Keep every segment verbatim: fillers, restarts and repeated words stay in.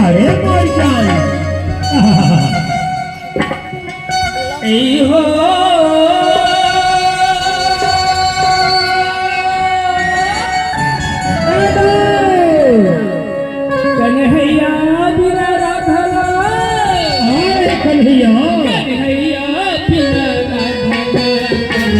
अरे मोर जान। ए हो। कन्हैया बिना राधा लाल। अरे कन्हैया। कन्हैया बिना राधा लाल। कन्हैया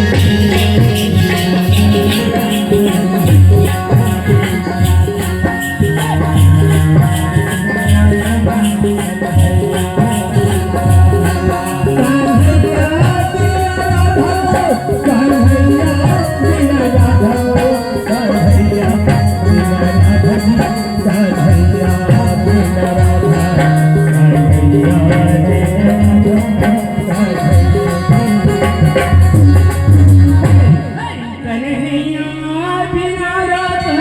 बिना राधा।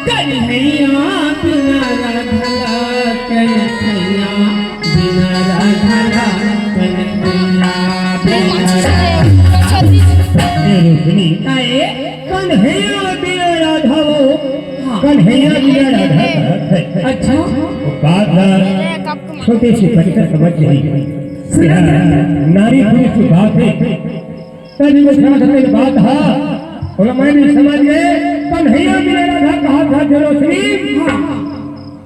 कन्हैया बिना राधा, कन्हैया बिना राधा, कन्हैया बिना राधा। ए रोशनी, काहे? कन्हैया बिना राधा वो, हाँ। कन्हैया बिना राधा कहत हे। अच्छा। वो बात ला छोटे से बच्चा समझ नहीं। सुना था। नारी पुरुष की बात है। तभी वो समझ के बात हा। और मैं भी समझ गए, कन्हैया बिना राधा कहत हे जो रोशनी। हाँ।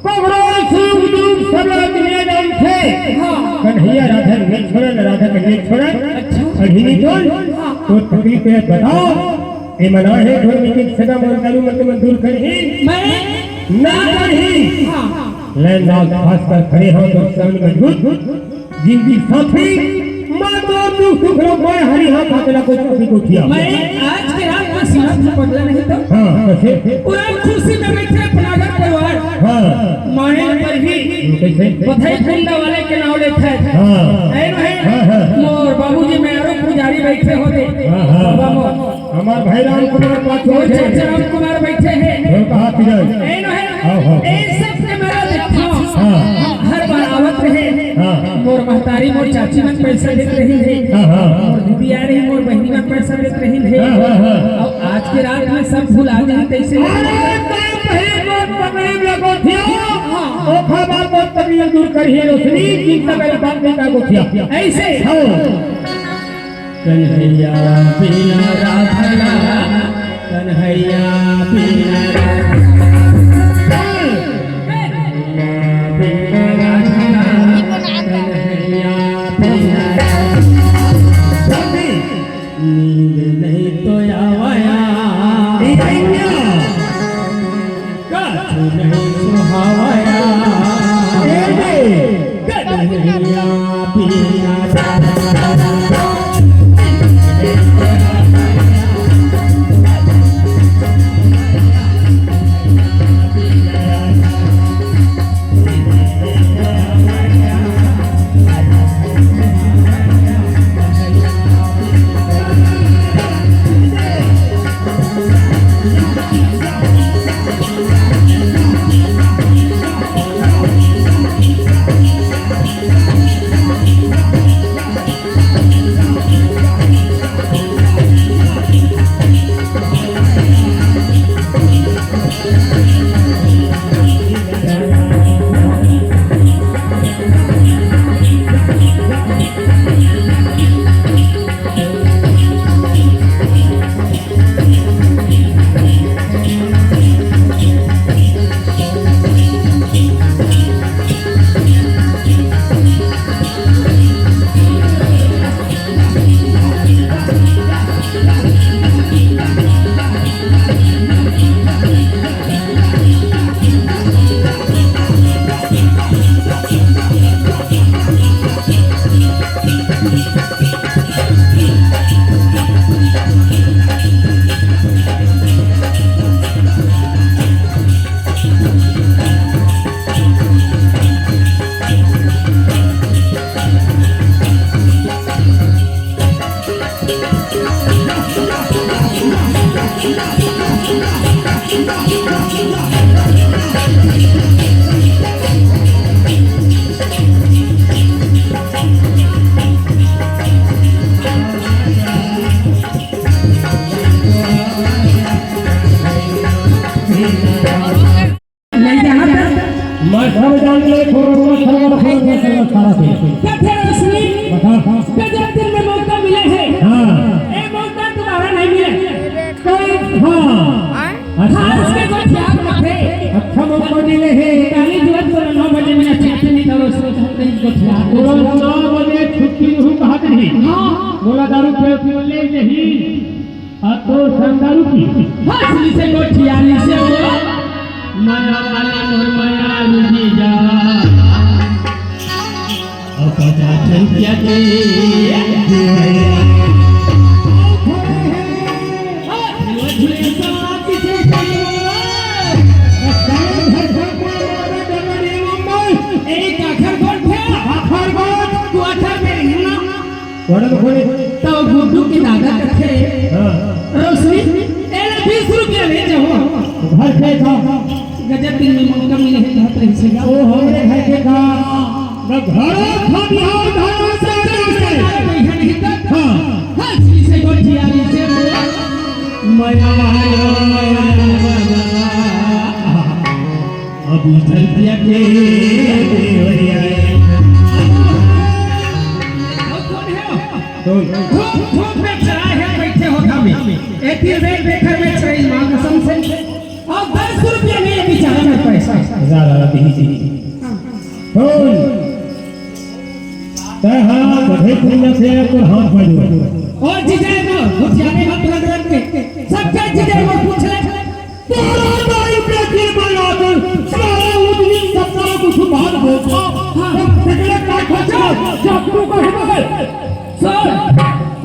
ककरो सुख दुख सब ला दुनिया जानथे। हाँ। कन्हैया राधा के नइ छोड़न, राधा के नइ छोड़न। अच्छा। अड़ही नइ छोड़न। हाँ। तो तकलीफ हे बताव। ए मना हे ढोल में के सदा मोर दारू मत मन दूर करही। मैं ना करही। हाँ। लैन लाल खास कर खड़े हो तो सन मजबूत। जिंदगी साथी, मैं तो दुख सुख रो, मैं हरी हाथ हाथ ला कोई कभी कोठिया। मैं आज के रात में सिंहासन बदला नहीं तो। हाँ, कैसे? पूरा कुर्सी में बैठे अपना घर परिवार। हाँ। माने पर भी कैसे? बधाई कुंडा वाले के नाम लेते हैं। हाँ। ऐ भाई, हाँ, हाँ। मोर बाबूजी में आरो पुजारी बैठे होते। हाँ, हाँ। बाबा मोर। हमार भाई राम कुमार पाछू वो बैठे हैं। चाचा राम कुमार बैठे हैं। वो कहा किरण। ऐ नो है। हाँ, हाँ। ऐ सब के मेरा देखो। हाँ। हर बार आवत रहे। हाँ। मोर महतारी, मोर चाची मन पैसा देत रही है। हाँ, हाँ। मोर दीदी आ रही, मोर बहिनी मन पैसा देत रही है। हाँ, हाँ, हाँ। अब आज के रात में सब भुला जाए, कैसे? अरे, तो भाई मोर पकड़ी में को थियो। हाँ। ओखा बात मोर तकलीफ दूर करिए, रोशनी, चिंता करे बात बेटा को थियो। ऐसे? हाँ। कन्हैया बिना राधा लाल, कन्हैया बिना राधा लाल, कन्हैया बिना राधा लाल, कन्हैया बिना राधा लाल। नींद नहीं तो आवाया। कछु नहीं सुहावया। ए बे। कन्हैया बिना बोले नहीं, आ तो संता रुकी। हंसली से गोठियाली से बोला, मया वाला मोर मया रुकी जा। अब पचास रुपया के एक आखर गोठ है। आखर गोठ। क्वार्टर में रहिन ना। क्वार्टर में। तो गुड्डू के दादा कथे, हाँ। रोशनी, एला बीस रुपया ले जाओ। घर के था। गजब दिन में मौका मिले है, कहत रही से। ओ, हमरे घर के था। मैं घर था, बिहार था, से, से, से। नहीं है, नहीं था। हाँ। हंसी से गोठियाली से बोला। मया, मया, मया, मया। अब उधर दिया के देवरिया। अब कौन है? कौन? खूब, खूब में चढ़ा है, बैठे हो धामे। एक ही रेट देखकर में चढ़ी माँ कसम से। अब दस रुपया नहीं है बेचारा में पैसा। ज्यादा नहीं जी। हाँ। कौन? तै हाँ, बढ़े पुण्य से तो हाथ में जोड़। और जिजाए को, घुसियाने हाथ रख रख के, सबके जिजाए को पूछ ले। तोरा दाई पे दिल बना दे, सारा उजली सपना को छुपा दे। हाँ। जब टकले का खर्चा, जब तू कहबे। सर,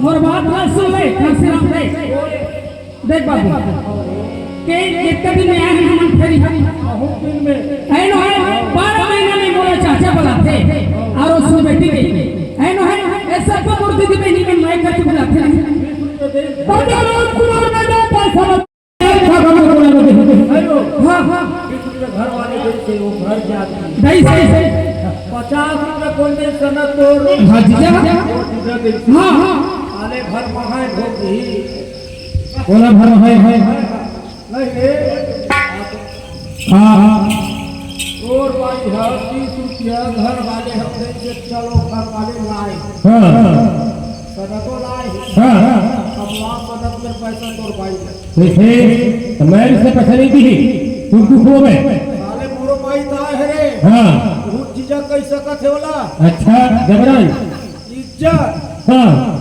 मोर बात ना सुन ले, घासीराम रे। देख बाबू, के कितने दिन में आए हैं हम फेरी? बहुत दिन में। है नो है, बारह महीना में मोला चाचा बुलाथे, और उसमें बेटी के। है नो है, ऐसा तो मूर्ति की बहनी में मैं करके बुलाथे नहीं। पंद्रह कुमार का पैसा हेलो। हाँ, हाँ। बीस रुपये घर वाले दे थे, वो घर जाती। दे से, से। पचास रुपये कौन दे सनत तोर? हाँ, जीजा। और जीजा दे। हाँ, हाँ। साले भर महाए भोग दी। बोला भर महाए, है। नहीं रे। हाँ, हाँ। और भाई, हर तीस रुपया घर वाले हम दे से, चलो घर वाले लाए। हाँ। सनतो लाए। हाँ, हाँ। अब वहाँ सनत में पैसा तोर भाई है। जैसे तो मैं भी से पैसा नहीं दी, तू दुख हो गए। साले मोरो भाई ता है रे। हाँ। बहुत चीजा कह सकत है वाला। अच्छा, जबरन। इज्जत। हाँ।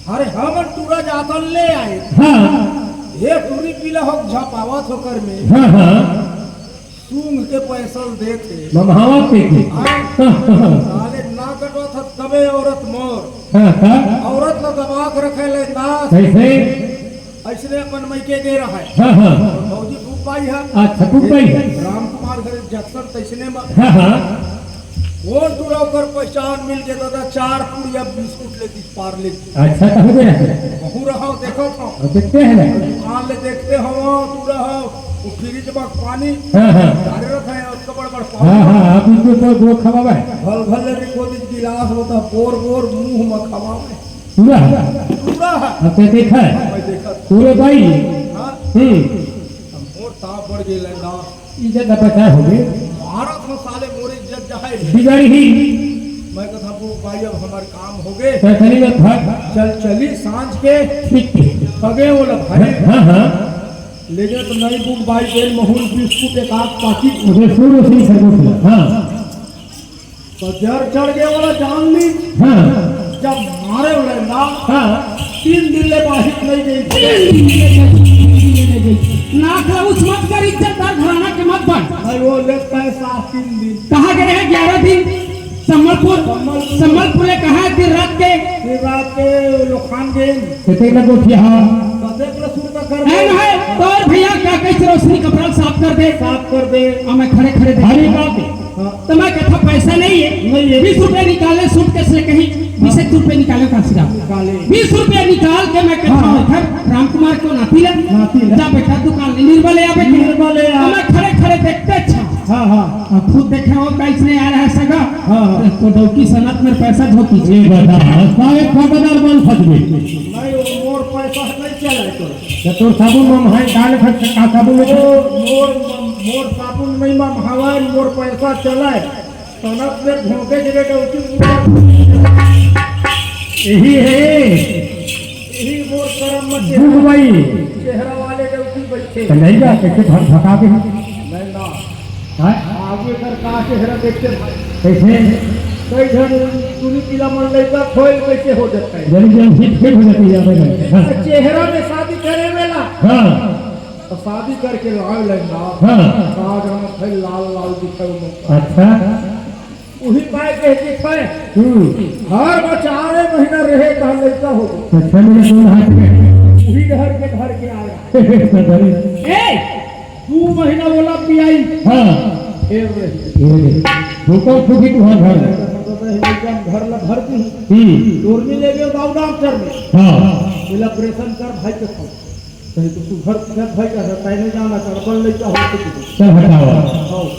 अरे हम टूरा जातन ले आए। हाँ। हे टूरी पीला हो झपावत होकर में। हाँ, हाँ। सूंघ के पैसा देते। ममहावत के की। हाँ। हाँ, हाँ। साले ना कटवा था तबे औरत मोर। हाँ, हाँ। औरत ला दबा के रखे ले ना। कैसे? ऐसने अपन मइके गे रहय। हाँ, हाँ। भौजी खूब पाई है। अच्छा, खूब पाई है। राम कुमार घर जक्सन तैसने में। हाँ, हाँ। वो टूरा ओकर पहचान मिल के दादा, चार पुड़िया बिस्कुट ले दी, पार्ले जी। अच्छा, तो हो गया। वहू रहा, देखो तो। अब देखते हैं ना। दुकान ले देखते हो, टूरा हो, वो फ्रिज में पानी हाँ, हाँ। डाले रहता है, उसका बड़ बड़ पानी। हाँ, हाँ, हाँ, बिल्कुल, तो वो खवावा है। घल घल ले रिको दी गिलास होता, बोर बोर मुंह में खवावे। पूरा? पूरा। अब तो देखा है। मैं देखा। पूरे भाई? हाँ। हम्म। मोर ताप बढ़ गए लंडा। इज्जत का बचाए हो गए। मारा था साले मोर इज्जत जाए। बिगाड़ी ही। मैं कहा था, "वो भाई, अब हमारे काम हो गए। तो चली मैं भाग। चल, चली सांझ के।" ठीक। खगे वो ला भाई। हाँ, हाँ। ले गए तो नहीं बुक भाई, तेल महूल बिस्कुट एक आध पाकिट। उसे शुरू से ही सर्विस हुआ। हाँ। तो जर चढ़ गए वाला जान ली। हाँ। जब मारे वाले ना, हाँ। तीन दिन ले बाहिर नहीं गई। तीन दिन ले गई, तीन दिन ले गई। नाक ला उस मत कर, इज्जतदार घराना के मत बन। भाई वो ले पैसा तीन दिन। कहाँ गए हैं ग्यारह दिन? संबलपुर। संबलपुर। संबलपुर ले कहाँ दिन रात के? दिन रात के लोखान गए। तो तेरे को क्या? तो देख लो, सुन का कर है दे। ना है? तो और भैया का कैसे रोशनी कपड़ा साफ कर दे? साफ कर दे। हाँ, मैं खड़े खड़े देख अरे रहा। बाप रे। हाँ। तो मैं कहता पैसा नहीं है, नहीं है। बीस रुपए निकाले सूटकेस ले कहीं, बीस एक रुपए निकाले का सिरा। निकाले। बीस रुपए निकाल के मैं कहता हाँ। हूँ, "इधर राम कुमार को नाती ले, नाती ले। जा बेटा दुकान ले, निर्मल ले आ बेटा।" निर्मल ले आ। तो मैं खड़े खड़े देखते अच्छा। हाँ, हाँ। और खुद देखे हो कैसे आ रहा है सगा। हाँ, हाँ। तो डौकी सनत में पैसा धोती। ये बता, सारे ठेकेदार बन फंस गए। नहीं, वो मोर पैसा नहीं चला है तो। तो तोर साबुन में हाथ डाल फंस का साबुन में ओ, मोर, मोर साबुन नहीं ममहावय, मोर पैसा चलय। सनत में भोंके गिरे डौकी। यही है। यही मोर करम में बुक भाई। चेहरा वाले डौकी बैठे। तो नहीं जा, कैसे भक-, भका के? नहीं ना। हाँ? आगे कर का चेहरा देखते भाई। कैसे? कई झन टूरी पीला मन लइका खोइल कइसे हो जाथे। जल्दी जल्दी फिट हो जाथे, ज्यादा करके। हाँ। चेहरा में शादी करे वाला। हाँ। तो शादी करके लावे लंगा। हाँ। का जाना फिर लाल लाल दिखे वो। अच्छा। उही पाए कह के खाए। हम्म। हर बचारे महीना रहे, तहाँ लइका हो। अच्छा, मेरे कौन हाथ में? उही घर के, घर के आया। सदरी। ए, दू महीना ओला पियाई। हाँ। फेर रही। ये दे। धोखा फूकी तुहार घर। मतलब है, एकदम घर ला भर दी। हम्म। डोरमी ले गए बाबू रामचर में। हाँ। बोला, "ऑपरेशन कर भाई के खाओ।" कहीं तो सुघर सुघर भाई का है, तैने जाना कर, बन लइका हो तो कुछ। चल हटाओ। हाँ।